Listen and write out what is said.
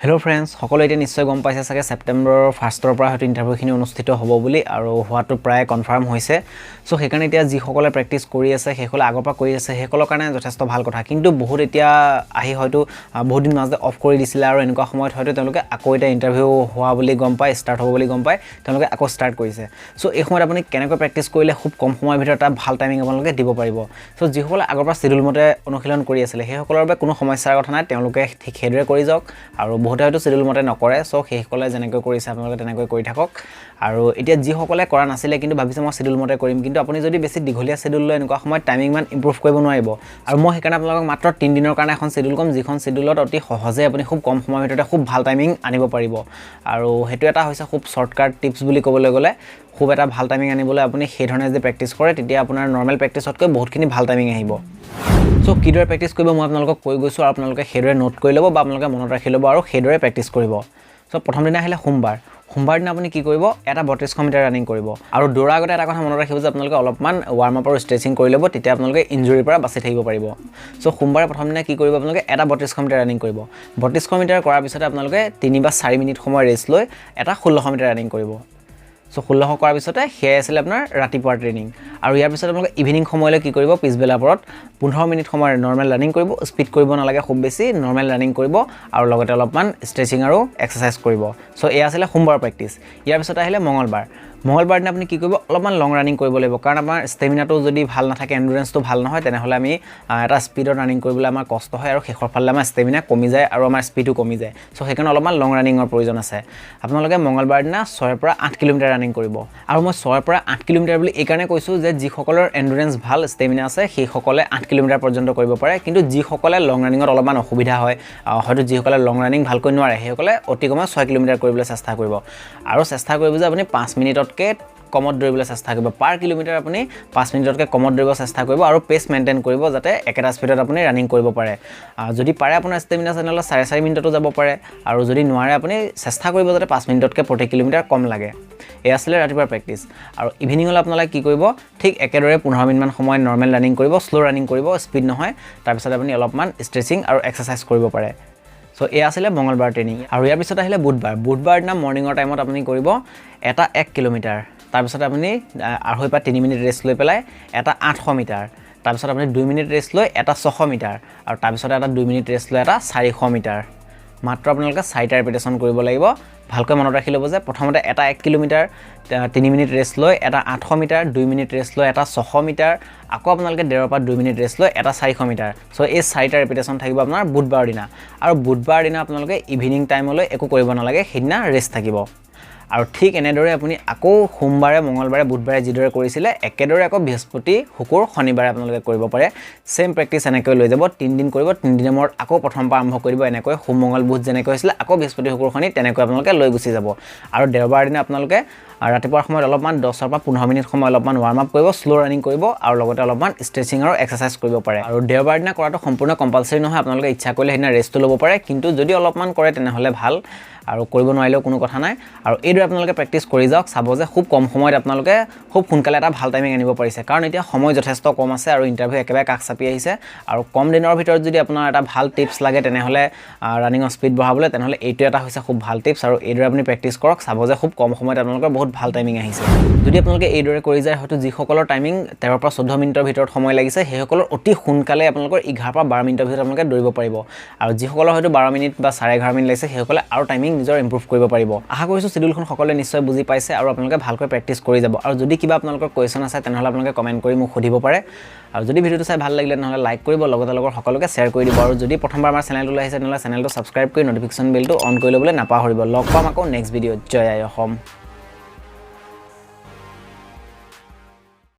Hello' friends, সকলোৱে এতিয়া নিশ্চয় গম পাইছে চাগে, ছেপ্টেম্বৰৰ ফাৰ্ষ্টৰ পৰা হয়তো ইণ্টাৰভিউখিনি অনুষ্ঠিত হ'ব বুলি আৰু হোৱাটো প্ৰায় কনফাৰ্ম হৈছে। চ' সেইকাৰণে এতিয়া যিসকলে প্ৰেক্টিছ কৰি আছে, সেইসকলে আগৰ পৰা কৰি আছে, সেইসকলৰ কাৰণে যথেষ্ট ভাল কথা। কিন্তু বহুত এতিয়া আহি হয়তো বহুত দিন মাজতে অফ কৰি দিছিলে আৰু এনেকুৱা সময়ত হয়তো তেওঁলোকে আকৌ এতিয়া ইণ্টাৰভিউ হোৱা বুলি গম পাই, ষ্টাৰ্ট হ'ব বুলি গম পাই তেওঁলোকে আকৌ ষ্টাৰ্ট কৰিছে। চ' এই সময়ত আপুনি কেনেকৈ প্ৰেক্টিছ কৰিলে খুব কম সময়ৰ ভিতৰত এটা ভাল টাইমিং আপোনালোকে দিব পাৰিব? চ' যিসকলে আগৰ পৰা চিডিউল মতে অনুশীলন কৰি আছিলে, সেইসকলৰ বাবে কোনো সমস্যাৰ কথা নাই, তেওঁলোকে ঠিক সেইদৰে কৰি যাওক। আৰু বহুতে হয়তো চিডিউল মতে নকৰে, চ' সেইসকলে যেনেকৈ কৰিছে আপোনালোকে তেনেকৈ কৰি থাকক। আৰু এতিয়া যিসকলে কৰা নাছিলে কিন্তু ভাবিছে মই চিডিউল মতে কৰিম, কিন্তু আপুনি যদি বেছি দীঘলীয়া চিডিউল লয়, এনেকুৱা সময়ত টাইমিং ইমান ইম্প্ৰুভ কৰিব নোৱাৰিব। আৰু মই সেইকাৰণে আপোনালোকক মাত্ৰ 3 দিনৰ কাৰণে এখন চিডিউল ক'ম, যিখন চিডিউলত অতি সহজে আপুনি খুব কম সময়ৰ ভিতৰতে খুব ভাল টাইমিং আনিব পাৰিব। আৰু সেইটো এটা হৈছে খুব শ্বৰ্টকাট টিপছ বুলি ক'বলৈ গ'লে। খুব এটা ভাল টাইমিং আনিবলৈ আপুনি সেইধৰণে যদি প্ৰেক্টিছ কৰে, তেতিয়া আপোনাৰ নৰ্মেল প্ৰেক্টিছতকৈ বহুতখিনি ভাল টাইমিং আহিব। চ' কিদৰে প্ৰেক্টিছ কৰিব মই আপোনালোকক কৈ গৈছোঁ আৰু আপোনালোকে সেইদৰে নোট কৰি ল'ব বা আপোনালোকে মনত ৰাখি ল'ব আৰু সেইদৰে প্ৰেক্টিছ কৰিব। চ' প্ৰথম দিনা আহিলে সোমবাৰ। সোমবাৰ দিনা আপুনি কি কৰিব? এটা 3200 মিটাৰ ৰানিং কৰিব। আৰু দৌৰাৰ আগতে এটা কথা মনত ৰাখিব যে আপোনালোকে অলপমান ৱাৰ্ম আপ আৰু ষ্ট্ৰেচিং কৰি ল'ব, তেতিয়া আপোনালোকে ইঞ্জুৰিৰ পৰা বাচি থাকিব পাৰিব। চ' সোমবাৰে প্ৰথম দিনা কি কৰিব আপোনালোকে? এটা 3200 মিটাৰ ৰানিং কৰিব। 3200 মিটাৰ কৰাৰ পিছতে আপোনালোকে 3 বা 4 মিনিট সময় ৰেষ্ট লৈ এটা 1600 মিটাৰ ৰানিং কৰিব। চ' 1600 কৰাৰ পিছতে সেয়াই আছিলে আপোনাৰ ৰাতিপুৱাৰ ট্ৰেইনিং। আৰু ইয়াৰ পিছত আপোনালোকে ইভিনিং সময়লৈ কি কৰিব? পিছবেলা পৰত 15 মিনিট সময় নৰ্মেল ৰানিং কৰিব। স্পীড কৰিব নালাগে খুব বেছি, নৰ্মেল ৰানিং কৰিব আৰু লগতে অলপমান ষ্ট্ৰেচিং আৰু এক্সাৰচাইজ কৰিব। চ' এয়া আছিলে সোমবাৰৰ প্ৰেক্টিছ। ইয়াৰ পিছত আহিলে মঙলবাৰ। মঙলবাৰ দিনা আপুনি কি কৰিব? অলপমান লং ৰানিং কৰিব লাগিব, কাৰণ আমাৰ ষ্টেমিনাটো যদি ভাল নাথাকে, এণ্ডুৰেঞ্চটো ভাল নহয়, তেনেহ'লে আমি এটা স্পীডত ৰানিং কৰিবলৈ আমাৰ কষ্ট হয় আৰু শেষৰ ফালে আমাৰ ষ্টেমিনা কমি যায় আৰু আমাৰ স্পীডো কমি যায়। চ' সেইকাৰণে অলপমান লং ৰানিঙৰ প্ৰয়োজন আছে। আপোনালোকে মঙলবাৰ দিনা 6ৰ পৰা 8 কিলোমিটাৰ ৰানিং কৰিব। আৰু মই 6ৰ পৰা 8 কিলোমিটাৰ বুলি এইকাৰণে কৈছোঁ যে যিসকলৰ এণ্ডুৰেঞ্চ ভাল, ষ্টেমিনা আছে, সেইসকলে 8 কিলোমিটাৰ পৰ্যন্ত কৰিব পাৰে। কিন্তু যিসকলে লং ৰানিঙত অলপমান অসুবিধা হয়, হয়তো যিসকলে লং ৰানিং ভালকৈ নোৱাৰে, সেইসকলে অতি কমেও 6 কিলোমিটাৰ কৰিবলৈ চেষ্টা কৰিব। আৰু চেষ্টা কৰিব যে আপুনি 5 মিনিটতকৈ কমত দৌৰিবলৈ চেষ্টা কৰিব। পাৰ কিলোমিটাৰ আপুনি 5 মিনিটতকৈ কমত দৌৰিব চেষ্টা কৰিব আৰু পেচ মেইনটেইন কৰিব, যাতে একেটা স্পীডত আপুনি ৰানিং কৰিব পাৰে। যদি পাৰে আপোনাৰ ষ্টেমিনা, তেনেহ'লে 4.5 মিনিটতো যাব পাৰে। আৰু যদি নোৱাৰে, আপুনি চেষ্টা কৰিব যাতে 5 মিনিটতকৈ প্ৰতি কিলোমিটাৰ কম লাগে। এয়া আছিলে ৰাতিপুৱাৰ প্ৰেক্টিছ। আৰু ইভিনিঙলৈ আপোনালোকে কি কৰিব? ঠিক একেদৰে 15 মিনিটমান সময় নৰ্মেল ৰানিং কৰিব, শ্ল' ৰানিং কৰিব, স্পীড নহয়। তাৰপিছত আপুনি অলপমান ষ্ট্ৰেচিং আৰু এক্সাৰচাইজ কৰিব পাৰে। চ' এয়া আছিলে মঙলবাৰ ট্ৰেইনিং। আৰু ইয়াৰ পিছত আহিলে বুধবাৰ। বুধবাৰ দিনা মৰ্ণিঙৰ টাইমত আপুনি কৰিব এটা 1 কিলোমিটাৰ। তাৰপিছত আপুনি 2.5 পৰা 3 মিনিট ৰেষ্ট লৈ পেলাই এটা 800 মিটাৰ। তাৰপিছত আপুনি 2 মিনিট ৰেষ্ট লৈ এটা 600 মিটাৰ আৰু তাৰপিছত এটা 2 মিনিট ৰেষ্ট লৈ এটা 400 মিটাৰ। মাত্ৰ আপোনালোকে চাৰিটা ৰিপিটেশ্যন কৰিব লাগিব। ভালকৈ মনত ৰাখি ল'ব যে প্ৰথমতে এটা 1 কিলোমিটাৰ, 3 মিনিট ৰেষ্ট লৈ এটা 800 মিটাৰ, 2 মিনিট ৰেষ্ট লৈ এটা 600 মিটাৰ, আকৌ আপোনালোকে 1.5ৰ পৰা 2 মিনিট ৰেষ্ট লৈ এটা 400 মিটাৰ। চ' এই চাৰিটা ৰিপিটেশ্যন থাকিব আপোনাৰ বুধবাৰৰ দিনা। আৰু বুধবাৰৰ দিনা আপোনালোকে ইভিনিং টাইমলৈ একো কৰিব নালাগে, সেইদিনা ৰেষ্ট থাকিব। আৰু ঠিক এনেদৰে আপুনি আকৌ সোমবাৰে, মঙলবাৰে, বুধবাৰে যিদৰে কৰিছিলে, একেদৰে আকৌ বৃহস্পতি, শুকুৰ, শনিবাৰে আপোনালোকে কৰিব পাৰে। ছেইম প্ৰেক্টিছ এনেকৈ লৈ যাব। 3 দিন কৰিব, 3 দিনৰ মূৰত আকৌ প্ৰথমৰ পৰা আৰম্ভ কৰিব। এনেকৈ সোম, মঙল, বুধ যেনেকৈ হৈছিলে, আকৌ বৃহস্পতি, শুকুৰ, শনি তেনেকৈ আপোনালোকে লৈ গুচি যাব। আৰু দেওবাৰ দিনা আপোনালোকে ৰাতিপুৱাৰ সময়ত অলপমান 10ৰ পৰা 15 মিনিট সময় অলপমান ৱাৰ্ম আপ কৰিব, শ্ল' ৰানিং কৰিব আৰু লগতে অলপমান ষ্ট্ৰেচিং আৰু এক্সাৰচাইজ কৰিব পাৰে। আৰু দেওবাৰ দিনা কৰাটো সম্পূৰ্ণ কম্পালচৰি নহয়, আপোনালোকে ইচ্ছা কৰিলে সেইদিনা ৰেষ্টটো ল'ব পাৰে। কিন্তু যদি অলপমান কৰে তেনেহ'লে ভাল আৰু কৰিব নোৱাৰিলেও কোনো কথা নাই। আৰু এইদৰে আপোনালোকে প্ৰেক্টিছ কৰি যাওক, চাব যে খুব কম সময়ত আপোনালোকে খুব সোনকালে এটা ভাল টাইমিং আনিব পাৰিছে। কাৰণ এতিয়া সময় যথেষ্ট কম আছে আৰু ইণ্টাৰভিউ একেবাৰে কাষ চাপি আহিছে। আৰু কম দিনৰ ভিতৰত যদি আপোনাৰ এটা ভাল টিপছ লাগে, তেনেহ'লে ৰানিঙৰ স্পীড বঢ়াবলৈ, তেনেহ'লে এইটো এটা হৈছে খুব ভাল টিপছ। আৰু এইদৰে আপুনি প্ৰেক্টিছ কৰক, চাব যে খুব কম সময়ত আপোনালোকৰ বহুত ভাল টাইমিং আহিছে। যদি আপোনালোকে এইদৰে কৰি যায়, হয়তো যিসকলৰ টাইমিং 13ৰ পৰা 14 মিনিটৰ ভিতৰত সময় লাগিছে, সেইসকলৰ অতি সোনকালে আপোনালোকৰ 11ৰ পৰা 12 মিনিটৰ ভিতৰত আপোনালোকে দৌৰিব পাৰিব। আৰু যিসকলৰ হয়তো 12 মিনিট বা 11.5 মিনিট লাগিছে, সেইসকলে আৰু টাইমিং নিজৰ ইম্প্ৰুভ কৰিব পাৰিব। আশা কৰিছোঁ চিডিউলখন সকলোৱে নিশ্চয় বুজি পাইছে আৰু আপোনালোকে ভালকৈ প্ৰেক্টিছ কৰি যাব। আৰু যদি কিবা আপোনালোকৰ কুৱেশ্যন আছে, তেনেহ'লে আপোনালোকে কমেণ্ট কৰি মোক সুধিব পাৰে। আৰু যদি ভিডিঅ'টো চাই ভাল লাগিলে, তেনেহ'লে লাইক কৰিব, লগতে লগৰ সকলোকে শ্বেয়াৰ কৰি দিব। আৰু যদি প্ৰথমবাৰ আমাৰ চেনেলটোলৈ আহিছে, তেনেহ'লে চেনেলটো ছাবস্ক্ৰাইব কৰি ন'টিফিকেশ্যন বেলটো অন কৰি ল'বলৈ নাপাহৰিব। লগ পাম আকৌ নেক্সট ভিডিঅ'ত। জয় আই অসম।